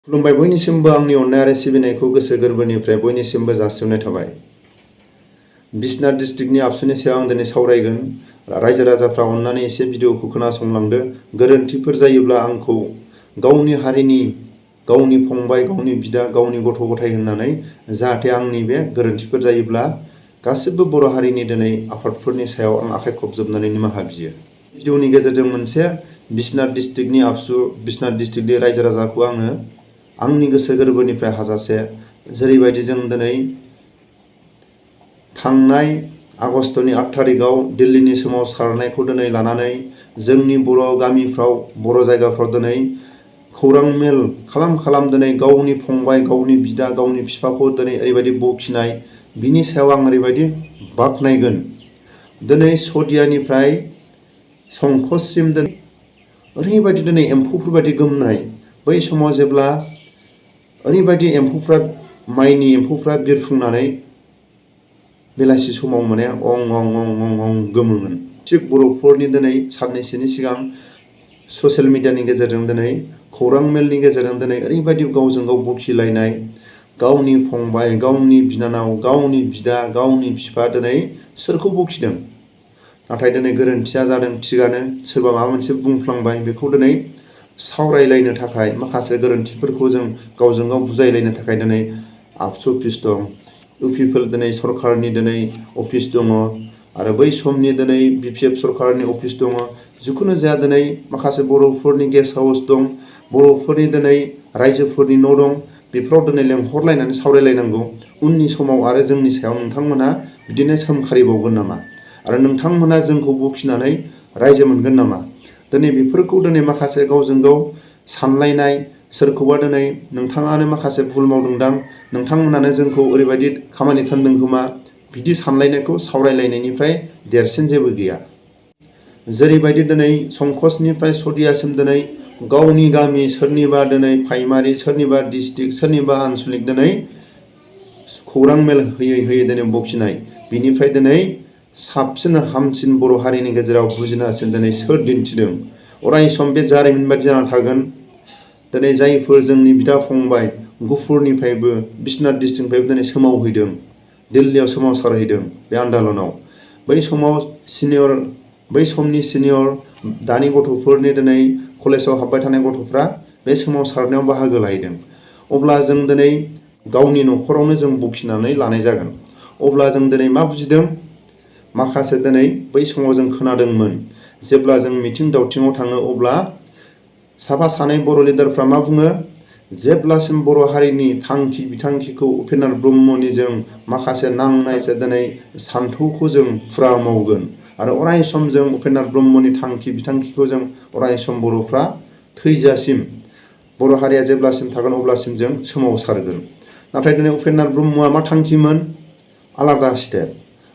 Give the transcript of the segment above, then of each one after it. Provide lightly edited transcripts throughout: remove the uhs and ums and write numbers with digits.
खुलुमबाय बयनिसिमबो आंनि अननाय आरो सिबिनायखौ गोसो गोरबोनिफ्राय बयनिसिमबो जासिहरनाय थाबाय। बिसनाथ डिस्ट्रिक्टनि आबसुनि सायाव आं दिनै सावरायगोन। रायजो राजाफ्रा अननानै एसे भिडिअखौ खोनासंलांदो। गोरोन्थिफोर जायोब्ला आंखौ गावनि हारिनि, गावनि फंबाय, गावनि बिदा, गावनि गथ' गथाय होननानै जाहाथे आंनि बे गोरोन्थिफोर जायोब्ला गासिबो बर' हारिनि दिनै आफादफोरनि सायाव आं आखाइ खबजोबनानै निमाहा बियो। भिडिअनि गेजेरजों मोनसे बिसनाथ डिस्ट्रिक्टनि आबसु, बिसनाथ डिस्ट्रिक्टनि रायजो राजाखौ आङो आंनि गोसो गोरबोनिफ्राय हाजासे जेरैबायदि जों दिनै थांनाय आगस्टनि 8 तारिखआव दिल्लीनि सोमावसारनायखौ दिनै लानानै जोंनि बर' गामिफ्राव, बर' जायगाफ्राव दिनै खौरां मेल खालाम दिनै गावनि फंबाय, गावनि बिदा, गावनि बिफाखौ दिनै ओरैबायदि बखिनाय, बिनि सायाव आं ओरैबायदि बाख्नायगोन। दिनै सदियानिफ्राय संकससिम दिनै ओरैबायदि दिनै एम्फौफोर बायदि गोमनाय, बै समाव जेब्ला ओरैबायदि एम्फौफ्रा, माइनि एम्फौफ्रा बिरफुंनानै बेलासि समाव माने अं अं अं अं अं गोमोमोन। थिग बर'फोरनि दिनै साननैसोनि सिगां ससियेल मिडियानि गेजेरजों दिनै खौरां मेलनि गेजेरजों दिनै ओरैबायदि गावजों गाव बखिलायनाय, गावनि फंबाय, गावनि बिनानाव, गावनि बिदा, गावनि बिफा दिनै सोरखौ बखिदों? नाथाय दिनै गोरोन्थिया जादों थिगानो, सोरबा माबा मोनसे बुंफ्लांबाय, बेखौ दिनै सावरायलायनो थाखाय माखासे गोरोन्थिफोरखौ जों गावजों गाव बुजायलायनो थाखाय दिनै आबसु अफिस दं, इउपिपिएल दिनै सरकारनि दिनै अफिस दङ, आरो बै समनि दिनै बिपिएफ सरकारनि अफिस दङ। जिखुनु जाया दिनै माखासे बर'फोरनि गेस्ट हाउस दं, बर'फोरनि दिनै रायजोफोरनि न' दं। बेफोराव दिनै लेंहरलायनानै सावरायलायनांगौ। उननि समाव आरो जोंनि सायाव नोंथांमोना बिदिनो सोमखारिबावगोन नामा? आरो नोंथांमोना जोंखौ बखिनानै रायजो मोनगोन नामा? दिनै बेफोरखौ दिनै माखासे गावजों गाव सानलायनाय, सोरखौबा दिनै नोंथाङानो माखासे भुल मावदोंदां, नोंथांमोनानो जोंखौ ओरैबायदि खामानि थिनदों खोमा, बिदि सानलायनायखौ सावरायलायनायनिफ्राय देरसिन जेबो गैया। जेरैबायदि दिनै संकसनिफ्राय सदियासिम दिनै गावनि गामि, सोरनिबा दिनै प्राइमारि, सोरनिबा डिस्ट्रिक्ट, सोरनिबा आनसलिक दिनै खौरां मेल होयै दिनै बखिनाय, बिनिफ्राय दिनै साबसिन हामसिन बर' हारिनि गेजेराव बुजिनासिन दिनै सोर दिन्थिदों? अराय सम बे जारिमिन बायदि जाना थागोन। दिनै जायफोर जोंनि बिदा फंबाय गुफुरनिफ्रायबो, बिसनाथ डिस्ट्रिक्टनिफ्रायबो दिनै सोमावहैदों, दिल्लीयाव सोमावसारहैदों बे आन्दालनाव, बै समाव सिनियर, बै समनि सिनियर, दानि गथ'फोरनि दिनै कलेजाव हाबबाय थानाय गथ'फ्रा बे सोमावसारनायाव बाहागो लाहैदों। अब्ला जों दिनै गावनि न'खरावनो जों बखिनानै लानाय जागोन। अब्ला जों दिनै मा बुजिदों? माखासे दिनै बै समाव जों खोनादोंमोन, जेब्ला जों मिथिं दावथिङाव थाङो अब्ला साफा सानै बर' लिडारफ्रा मा बुङो? जेब्लासिम बर' हारिनि थांखि बिथांखिखौ उपेन्द्र ब्रह्मनि जों माखासे नांनायसो दिनै सान्थौखौ जों फुरा मावगोन, आरो अराय सम जों उपेन्द्र ब्रह्मनि थांखि बिथांखिखौ जों अराय सम बर'फ्रा थैजासिम, बर' हारिया जेब्लासिम थागोन अब्लासिम जों सोमावसारगोन। नाथाय दिनै उपेन्द्र ब्रह्मआ मा थांखिमोन? आलादा स्टेट,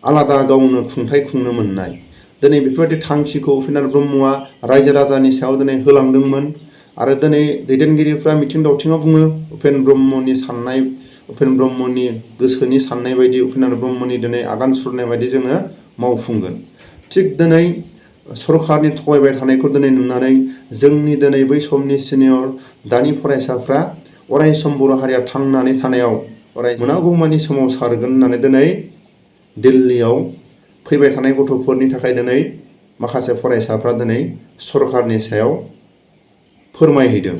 आलादा गावनो खुंथाइ खुंनो मोननाय। दिनै बेफोरबायदि थांखिखौ उपेन्द्र ब्रह्मआ रायजो राजानि सायाव दिनै होलांदोंमोन। आरो दिनै दैदेनगिरिफ्रा मिथिं दावथिङाव बुङो उपेन्द्र ब्रह्मनि साननाय, उपेन्द्र ब्रह्मनि गोसोनि साननाय बायदि, उपेन्द्र ब्रह्मनि दिनै आगान सुरनाय बायदि जोङो मावफुंगोन। थिग दिनै सरकारनि थगायबाय थानायखौ दिनै नुनानै जोंनि दिनै बै समनि सिनियर, दानि फरायसाफ्रा अराय सम बर' हारिया थांनानै थानायाव अराय मोनागौमानि सोमावसारगोन होननानै दिनै दिल्लीयाव फैबाय थानाय गथ'फोरनि थाखाय दिनै माखासे फरायसाफ्रा दिनै सरकारनि सायाव फोरमायहैदों।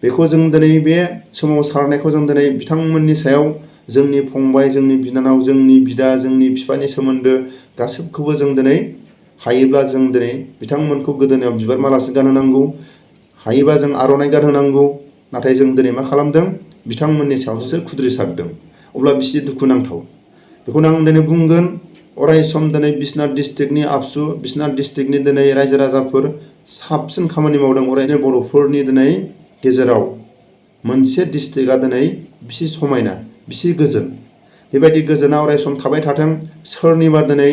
बेखौ जों दिनै बे सोमावसारनायखौ जों दिनै बिथांमोननि सायाव जोंनि फंबाय, जोंनि बिनानाव, जोंनि बिदा, जोंनि बिफानि सोमोन्दो गासिबखौबो जों दिनै हायोब्ला जों दिनै बिथांमोनखौ गोदोनायाव बिबार मालासो गानहोनांगौ, हायोबा जों आर'नाइ गानहोनांगौ। नाथाय जों दिनै मा खालामदों? बिथांमोननि सायावसो खुद्रिसारदों। अब्ला बेसे दुखुनांथाव। बेखौनो आं दिनै बुंगोन, अराय सम दिनै बिसनाथ डिस्ट्रिक्टनि आबसु, बिसनाथ डिस्ट्रिक्टनि दिनै रायजो राजाफोर साबसिन खामानि मावदों। अरायनो बर'फोरनि दिनै गेजेराव मोनसे डिस्ट्रिक्टआ दिनै बिसि समायना, बिसि गोजोन, बेबायदि गोजोना अराय सम थाबाय थाथों। सोरनिबा दिनै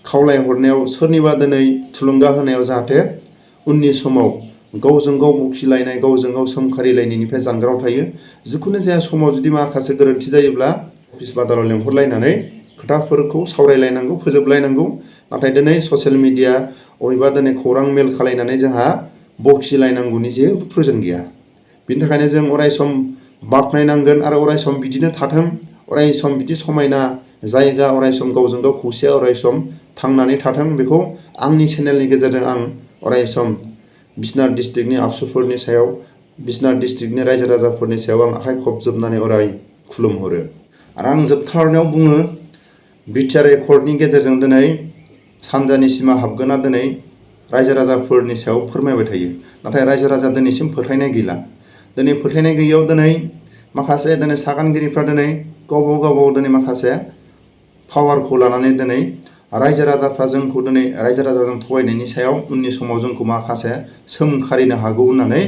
खावलायहरनायाव, सोरनिबा दिनै थुलुंगा होनायाव जाहाथे उननि समाव गावजों गाव बखिलायनाय, गावजों गाव सोमखारिलायनायनिफ्राय जानगाराव थायो। जिखुनु जाया समाव जुदि माखासे गोरोन्थि जायोब्ला अफिस बादाराव लेंहरलायनानै खोथाफोरखौ सावरायलायनांगौ, फोजोबलायनांगौ। नाथाय दिनै ससियेल मिडिया, अबेबा दिनै खौरां मेल खालायनानै जोंहा बखिलायनांगौनि जेबो प्रयजन गैया। बिनि थाखायनो जों अराय सम बाख्नायनांगोन आरो अरायसम बिदिनो थाथों, अरायसम बिदि समायना जायगा, अरायसम गावजों गाव खौसेया अरायसम थांनानै थाथों। बेखौ आंनि चेनेलनि गेजेरजों आं अरायसम बिश्वनाथ डिस्ट्रिक्टनि आबसुफोरनि सायाव, बिश्वनाथ डिस्ट्रिक्टनि रायजो राजाफोरनि सायाव आं आखाइ खबजोबनानै अराय खुलुमहरो। आरो आं जोबथारनायाव बुङो, बिटिआर एकर्डनि गेजेरजों दिनै सानजानि सिमा हाबगोना दिनै रायजो राजाफोरनि सायाव फोरमायबाय थायो। नाथाय रायजो राजा दिनैसिम फोथायनाय गैला। दिनै फोथायनाय गैयैयाव दिनै माखासे दिनै सागानगिरिफ्रा दिनै गावबागाव दिनै माखासे पावारखौ लानानै दिनै रायजो राजाफ्रा जोंखौ दिनै रायजो राजाजों थगायनायनि सायाव उननि समाव जोंखौ माखासे सोंखारिनो हागौ होननानै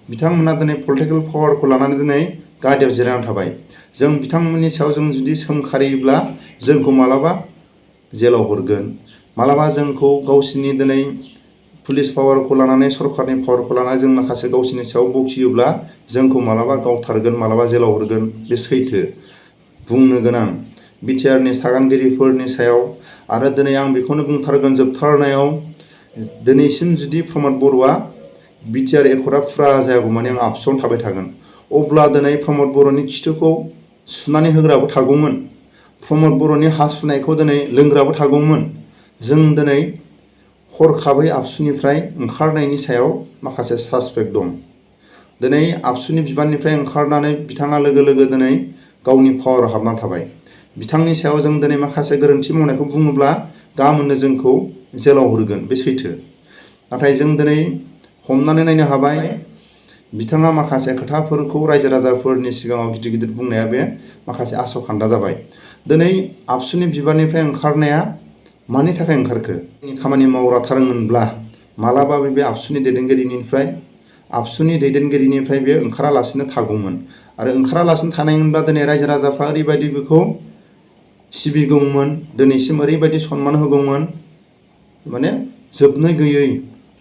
बिथांमोना दिनै पलिटिकेल पावारखौ लानानै दिनै गादियाव जिरायनानै थाबाय। जों बिथांमोननि सायाव जों जुदि सोंखारियोब्ला जोंखौ मालाबा जेलाव हरगोन, मालाबा जोंखौ गावसिनि दिनै पुलिस पावारखौ लानानै, सरकारनि पावारखौ लानानै जों माखासे गावसिनि सायाव बखियोब्ला जोंखौ मालाबा गावथारगोन, मालाबा जेलाव हरगोन। बे सैथो। बुंनो गोनां बिटिआरनि सागानगिरिफोरनि सायाव। आरो दिनै आं बेखौनो बुंथारगोन जोबथारनायाव, दिनैसिम जुदि प्रमद बर'आ बिटिआर एकर्डआ फुरा जायागौमानि आं आबसुआवनो थाबाय थागोन। अब्ला दिनै प्रमद बर'नि खिथुखौ सुनानै होग्राबो थागौमोन, प्रमद बर'नि हा सुनायखौ दिनै लोंग्राबो थागौमोन। जों दिनै हरखाबै आबसुनिफ्राय ओंखारनायनि सायाव माखासे सासपेक्ट दं। दिनै आबसुनि बिबाननिफ्राय ओंखारनानै बिथाङा लोगो लोगो दिनै गावनि पावाराव हाबनानै थाबाय। बिथांनि सायाव जों दिनै माखासे गोरोन्थि मावनायखौ बुङोब्ला गाबोननो जोंखौ जेलाव हरगोन। बे सैथो। नाथाय जों दिनै हमनानै नायनो हाबाय, बिथाङा माखासे खोथाफोरखौ रायजो राजाफोरनि सिगाङाव गिदिर गिदिर बुंनाया बे माखासे आसखान्दा जाबाय। दिनै आबसुनि बिबाननिफ्राय ओंखारनाया मानि थाखाय ओंखारखो? खामानि मावग्राथारमोनब्ला मालाबाबो बे आबसुनि दैदेनगिरिनिफ्राय बे ओंखारालासिनो थागौमोन। आरो ओंखारालासिनो थानायमोनब्ला दिनै रायजो राजाफ्रा ओरैबायदि बेखौ सिबिगौमोन, दिनैसिम ओरैबायदि सनमान होगौमोन, माने जोबनो गैयै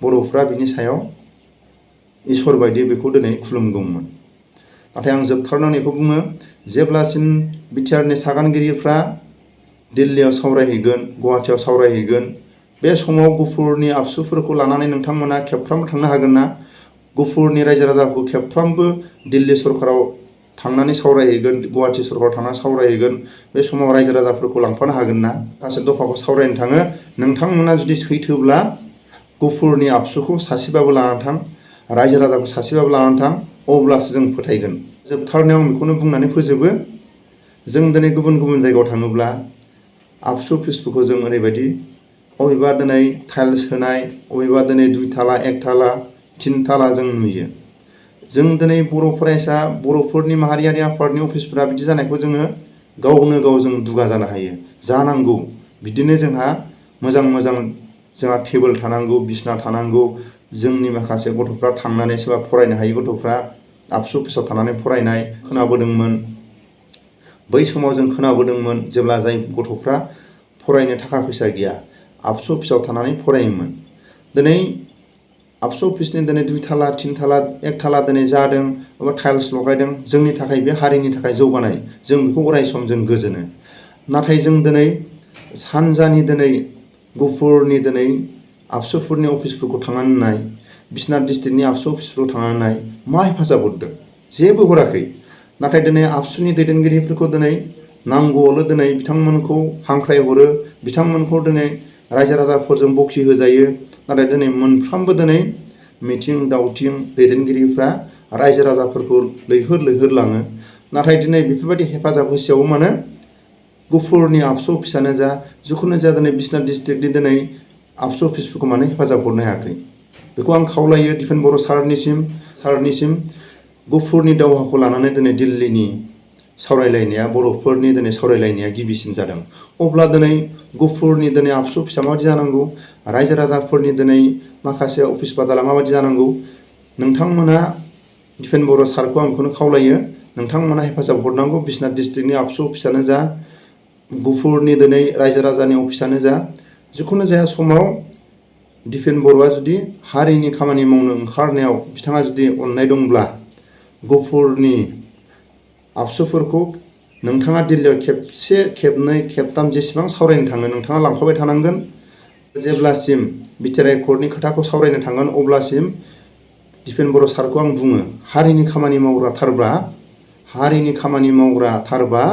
बर'फ्रा बिनि सायाव इसोर बायदि बेखौ दिनै खुलुमगौमोन। नाथाय आं जोबथारनायाव बेखौ बुङो, जेब्लासिम बिटिआरनि सागानगिरिफ्रा दिल्लीयाव सावरायहैगोन, गुवाहाटियाव सावरायहैगोन, बे समाव गुफुरनि आबसुफोरखौ लानानै नोंथांमोना खेबफ्रामबो थांनो हागोन ना? गुफुरनि रायजो राजाखौ खेबफ्रामबो दिल्ली सरकाराव थांनानै सावरायहैगोन, गुवाहाटि सरकाराव थांनानै सावरायहैगोन। बे समाव रायजो राजाफोरखौ लांफानो हागोन ना? गासै दफाखौ सावरायनो थाङो। नोंथांमोना जुदि सैथोब्ला गुफुरनि आबसुखौ सासेबाबो लानानै थां, रायजो राजाखौ सासेबाबो लानानै थां, अब्लासो जों फोथायगोन। जोबथारनायाव आं बेखौनो बुंनानै फोजोबो, जों दिनै गुबुन गुबुन जायगायाव थाङोब्ला आबसु अफिसफोरखौ जों ओरैबायदि अबेबा दिनै टाइल्स होनाय, अबेबा दिनै 2 थाला 1 थाला 3 थाला जों नुयो। जों दिनै बर' फरायसा, बर'फोरनि माहारियारि आफादनि अफिसफोरा बिदि जानायखौ जोङो गावनो गाव जों दुगा जानो हायो। जानांगौ। बिदिनो जोंहा मोजां जोंहा टेबोल थानांगौ, बिसना थानांगौ। जोंनि माखासे गथ'फ्रा थांनानै सोरबा फरायनो हायै गथ'फ्रा आबसु अफिसाव थानानै फरायनाय खोनाबोदोंमोन। बै समाव जों खोनाबोदोंमोन, जेब्ला जाय गथ'फ्रा फरायनो थाखा फैसा गैया, आबसु अफिसाव थानानै फरायोमोन। दिनै आबसु अफिसनि दिनै 2 थाला 3 थाला 1 थाला दिनै जादों, एबा टाइल्स लगायदों। जोंनि थाखाय बे हारिनि थाखाय जौगानाय, जों बेखौ अरायसम जों गोजोनो। नाथाय जों दिनै सानजानि दिनै गुफुरनि दिनै आबसुफोरनि अफिसफोरखौ थांनानै नाय, बिश्वनाथ डिस्ट्रिक्टनि आबसु अफिसफोराव थांनानै नाय, मा हेफाजाब हरदों? जेबो हराखै। नाथाय दिनै आबसुनि दैदेनगिरिफोरखौ दिनै नांगौआवल' दिनै बिथांमोनखौ हांख्रायहरो, बिथांमोनखौ दिनै रायजो राजाफोरजों बखि होजायो। नाथाय दिनै मोनफ्रोमबो दिनै मिथिं दावथिं दैदेनगिरिफ्रा रायजो राजाफोरखौ लैहोर लैहोर लाङो। नाथाय दिनै बेफोरबायदि हेफाजाब होसेयावबो मानो गुफुरनि आबसु अफिसानो जा, जिखुनु जा दिनै बिश्वनाथ डिस्ट्रिक्टनि दिनै आबसु अफिसफोरखौ मानो हेफाजाब हरनो हायाखै? बेखौ आं खावलायो दिपेन बर' सारनिसिम गुफुरनि दावहाखौ लानानै दिनै दिल्लीनि सावरायलायनाया, बर'फोरनि दिनै सावरायलायनाया गिबिसिन जादों। अब्ला दिनै गुफुरनि दिनै आबसु अफिसा माबायदि जानांगौ, रायजो राजाफोरनि दिनै माखासे अफिस बादाला माबायदि जानांगौ? नोंथांमोना दिपेन बर' सारखौ आं बेखौनो खावलायो, नोंथांमोना हेफाजाब हरनांगौ। बिश्वनाथ डिस्ट्रिक्टनि आबसु अफिसानो जा, गुफुरनि दिनै रायजो राजानि अफिसानो जा, जिखुनु जाया समाव दिपेन बर'आ जुदि हारिनि खामानि मावनो ओंखारनायाव बिथाङा जुदि अननाय दंब्ला, गुफुरनि आबसुफोरखौ नोंथाङा दिल्लीयाव खेबसे खेबनै खेबथाम जेसेबां सावरायनो थाङो नोंथाङा लांफाबाय थानांगोन। जेब्लासिम बिटिआर एकर्डनि खोथाखौ सावरायनो थांगोन, अब्लासिम दिपेन बर' सारखौ आं बुङो, हारिनि खामानि मावग्राथारब्ला हारिनि खामानि मावग्रा थारबा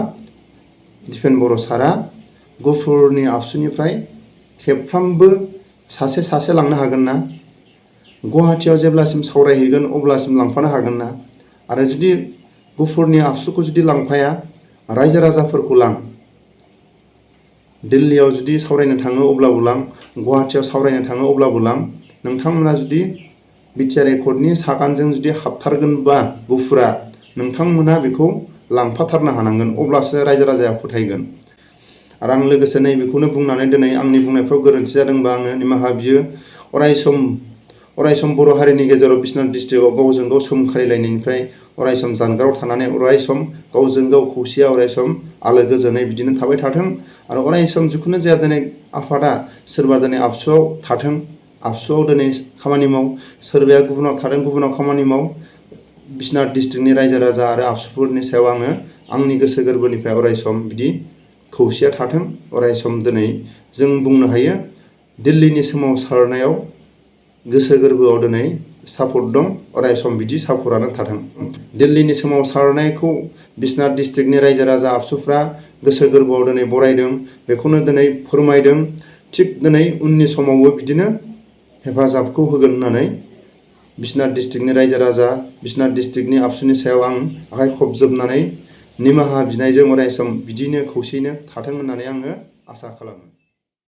दिपेन बर' सारा गुफुरनि आबसुनिफ्राय खेबफ्रामबो सासे सासे लांनो हागोन ना? गुवाहाटियाव जेब्लासिम सावरायहैगोन अब्लासिम लांफानो हागोन ना? आरो जुदि गुफुरनि आबसुखौ जुदि लांफाया, रायजो राजाफोरखौ लां। दिल्लीयाव जुदि सावरायनो थाङो अब्लाबो लां, गुवाहाटियाव सावरायनो थाङो अब्लाबो लां। नोंथांमोना जुदि बिटिआर एकर्डनि सागानजों जुदि हाबथारगोनबा गुफुरा, नोंथांमोना बेखौ लांफाथारनो हानांगोन, अब्लासो रायजो राजाया फोथायगोन। आरो आं लोगोसे नैबेखौनो बुंनानै दिनै आंनि बुंनायफ्राव गोरोन्थि जादोंबा आङो निमाहा बियो। अरायसम बर' हारिनि गेजेराव बिश्वनाथ डिस्ट्रिक्टआव गावजों गाव सोमखारिलायनायनिफ्राय अरायसम जानगाराव थानानै अरायसम गावजों गाव खौसेया अरायसम आलो गोजोनै बिदिनो थाबाय थाथों। आरो अरायसम जिखुनु जाया दिनै आफादा सोरबा दिनै आबसुआव थाथों, आबसुआव दिनै खामानि माव, सोरबाया गुबुनाव थादों गुबुनाव खामानि माव। बिश्वनाथ डिस्ट्रिक्टनि रायजो राजा आरो आबसुफोरनि सायाव आङो आंनि गोसो गोरबोनिफ्राय अरायसम बिदि खौसेया थाथों। अरायसम दिनै जों बुंनो हायो दिल्लीनि सोमावसारनायाव गोसो गोरबोआव दिनै सापर्ट दं, अरायसम बिदि सापर्टआनो थाथों। दिल्लीनि सोमावसारनायखौ बिश्वनाथ डिस्ट्रिक्टनि रायजो राजा आबसुफ्रा गोसो गोरबोआव दिनै बरायदों, बेखौनो दिनै फोरमायदों। थिग दिनै उननि समावबो बिदिनो हेफाजाबखौ होगोन होननानै बिश्वनाथ डिस्ट्रिक्टनि रायजो राजा, बिश्वनाथ डिस्ट्रिक्टनि आबसुनि सायाव आं आखाइ खबजोबनानै निमाहा बिनायजों अरायसम बिदिनो खौसेयैनो थाथों होननानै आङो आसा खालामो।